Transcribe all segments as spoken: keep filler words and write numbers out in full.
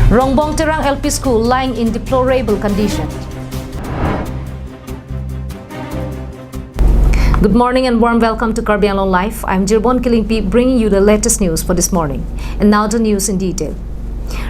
Rongbong Terang L P School lying in deplorable condition. Good morning and warm welcome to Karbi Anglong Live. I'm Jirbon Killingpi, bringing you the latest news for this morning. And now the news in detail.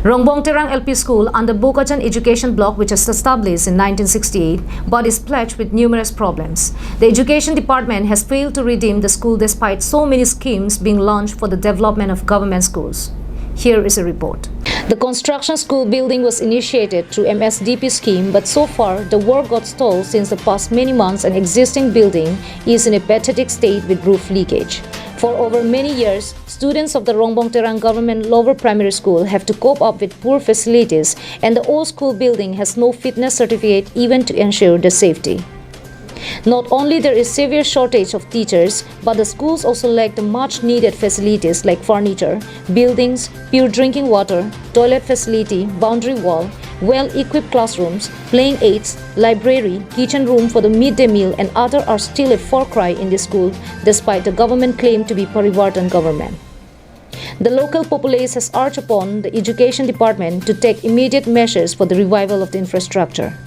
Rongbong Terang L P School under Bokajan Education Block, which was established in nineteen sixty-eight but is plagued with numerous problems. The Education Department has failed to redeem the school despite so many schemes being launched for the development of government schools. Here is a report. The construction school building was initiated through M S D P scheme, but so far the work got stalled since the past many months and existing building is in a pathetic state with roof leakage. For over many years, students of the Rongbong Terang Government Lower Primary School have to cope up with poor facilities, and the old school building has no fitness certificate even to ensure the safety. Not only there is severe shortage of teachers, but the schools also lack the much needed facilities like furniture, buildings, pure drinking water, toilet facility, boundary wall, well-equipped classrooms, playing aids, library, kitchen room for the midday meal and other are still a far cry in the school despite the government claim to be Parivartan government. The local populace has urged upon the Education Department to take immediate measures for the revival of the infrastructure.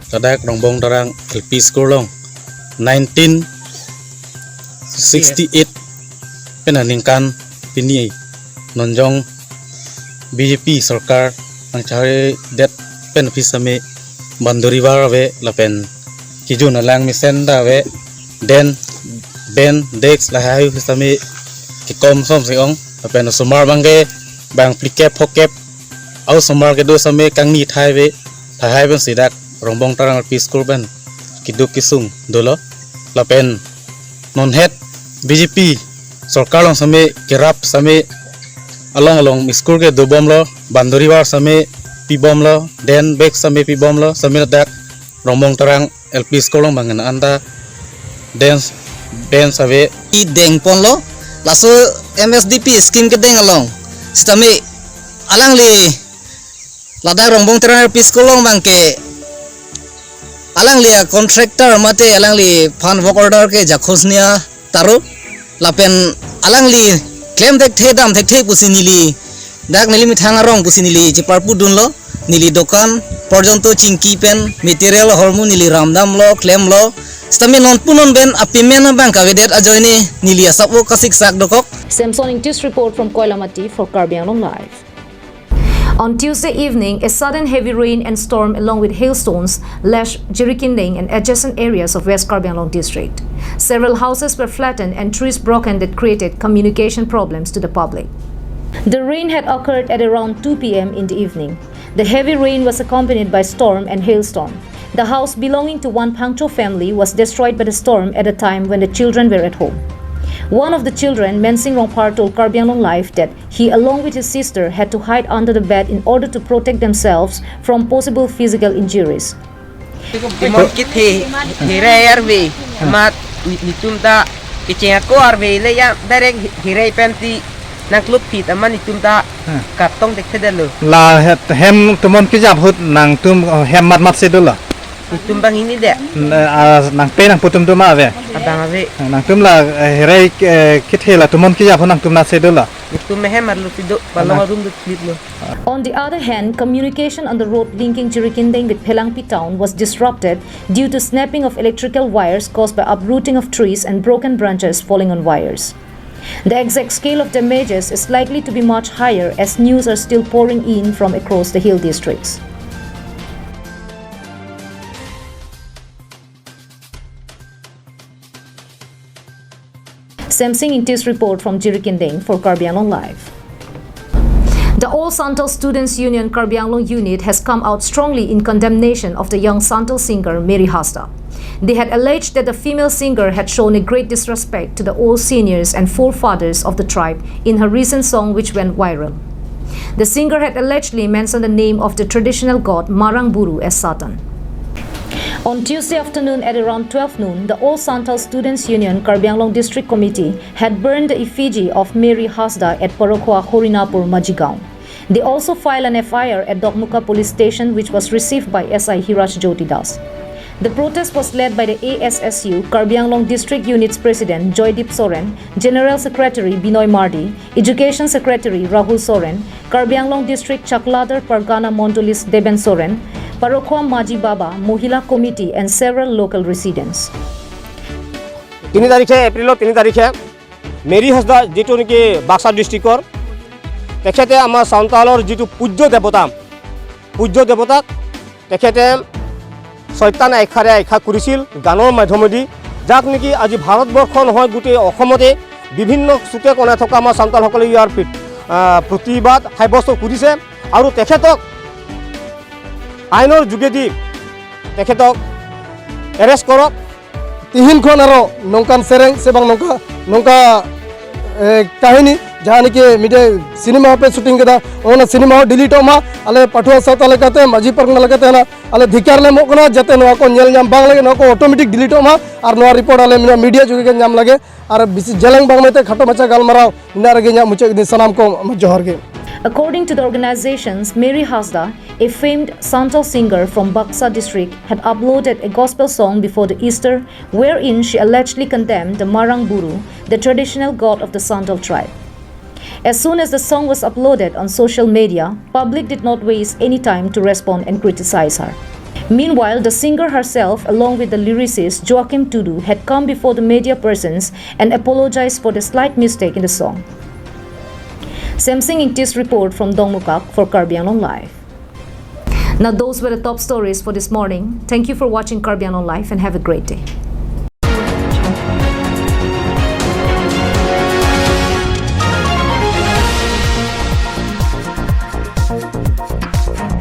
Ladak Rongbong Terang L P School along nineteen sixty-eight pen aningkan pini nonjong B J P sorkar nangchari det pen aphi sitame boundary wall ave lapen kejun alang mesen ta ave, den, bench, desk lahai sitame kekom som si ong lapen osomar abangke bang phlikep phokep, a-osomar kedo sitame kangni thai ave, thai hai pensi dak Rongbong Terang L P School pen keduk kesung dolo. Lapen non het B J P sorkar along sitame kerap sitame along along school ke dobomlo, boundary wall sitame pibomlo, den bench sitame pibomlo, sitame dak Rongbong Terang L P School along bang an ta den, bench ave. I dengponlo, laso M S D P scheme kedeng along sitame alangli ladak Rongbong Terang L P School along abangke alangli a-contractor mate alangli aphan work order ke Jakhosnia Taro lapen alangli klem thekthe dam thekthe pusi neli, dak neli methang arong pusi neli cheparpudunlo, neli dokan porjonto chingki pen material ahormu neli ramdamlo, klemlo. Sitame non pu non pen a-payment abang kavedet ajoine neli asap-o kasiksak dokok. Samson Ingti's report from Koilamati for Karbi Anglong Live. On Tuesday evening, a sudden heavy rain and storm along with hailstones lashed Jirikindeng and adjacent areas of West Karbi Anglong district. Several houses were flattened and trees broken that created communication problems to the public. The rain had occurred at around two p m in the evening. The heavy rain was accompanied by storm and hailstorm. The house belonging to one Phangcho family was destroyed by the storm at a time when the children were at home. One of the children, Mensing Rongphar, told Karbi Anglong Live that he, along with his sister, had to hide under the bed in order to protect themselves from possible physical injuries. Timon kit he, hirai arve, amat ni-, nitum ta kecheng ako arve le ya direct hi-, hirai pen ti nangklop phit amat nitum ta Hmm. katong dekthedetlo. La het hem tomon kejap ahut nangtum, oh, hem mat mat si dolo. Nitum bang ini de. N-, ah, nangpe nangpo atum atum ave. Abang ave. Nangtum la, eh, hirai, eh, kethe la tomon kejap ahut nangtum na si dolo. Nitum mehem arlo si do, palong Ana. arum do klip lo. On the other hand, communication on the road linking Jirikindeng with Phelangpi town was disrupted due to snapping of electrical wires caused by uprooting of trees and broken branches falling on wires. The exact scale of damages is likely to be much higher as news are still pouring in from across the hill districts. Samsing Ingti's report from Jirikindeng for Karbi Anglong Live. The All Santal Students Union Karbi Anglong Unit has come out strongly in condemnation of the young Santal singer Mary Hasda. They had alleged that the female singer had shown a great disrespect to the old seniors and forefathers of the tribe in her recent song which went viral. The singer had allegedly mentioned the name of the traditional god Marang Buru as Satan. On Tuesday afternoon at around twelve noon, the All Santal Students Union Karbi Anglong District Committee had burned the effigy of Mary Hasda at Porokhwa Horinapur Majigaon. They also filed an F I R at Dokmoka Police Station, which was received by S I Hiraj Jyoti Das. The protest was led by the A S S U Karbi Anglong District Unit's President Joydeep Soren, General Secretary Binoy Mardi, Education Secretary Rahul Soren, Karbi Anglong District Chakladar Pargana Mondolis Deben Soren, Parokhua Maji Baba, Mohila Committee and several local residents. তিনি তাৰিখে এপ্ৰিলৰ তিনি তাৰিখে মেৰী হাছদা যিটো নেকি বাক্সা ডিষ্ট্ৰিক্টৰ, তেখেতে আমাৰ চান্তালৰ যিটো পূজ্য দেৱতা, পূজ্য দেৱতাক তেখেতে ছয়তান আখ্যাৰে আখ্যা কৰিছিল গানৰ মাধ্যমেদি, যাক নেকি আজি ভাৰতবৰ্ষ নহয় গোটেই অসমতে বিভিন্ন চুকে কোণে থকা আমাৰ চান্তালসকলে ইয়াৰ প্ৰি- আহ, প্ৰতিবাদ সাব্যস্ত কৰিছে আৰু তেখেতক আইনৰ যোগেদি তেখেতক এৰেষ্ট কৰক। Tihin khon aro nongkan sereng sebang nongka nongka eh, kahini jahan ke media cinema pe shooting keda ona cinema ho delete ma ale pathua sat ale kate maji park na kate na ale dhikar le mokna jate no ko nyel nyam bang lage no ko automatic delete ma ar no report ale mina media juga ke nyam lage ar bisi jalang bang mete khato macha gal marau ina rage nyam muchek din sanam ko ma johor ke. According to the organizations, Mary Hasda, a famed Santal singer from Baksa district, had uploaded a gospel song before the Easter wherein she allegedly condemned the Marang Buru, the traditional god of the Santal tribe. As soon as the song was uploaded on social media, public did not waste any time to respond and criticize her. Meanwhile, the singer herself, along with the lyricist Joachim Tudu, had come before the media persons and apologized for the slight mistake in the song. Semsing Ingti's report from Dongmukak for Karbi Anglong Live. Now, those were the top stories for this morning. Thank you for watching Karbi Anglong Live and have a great day.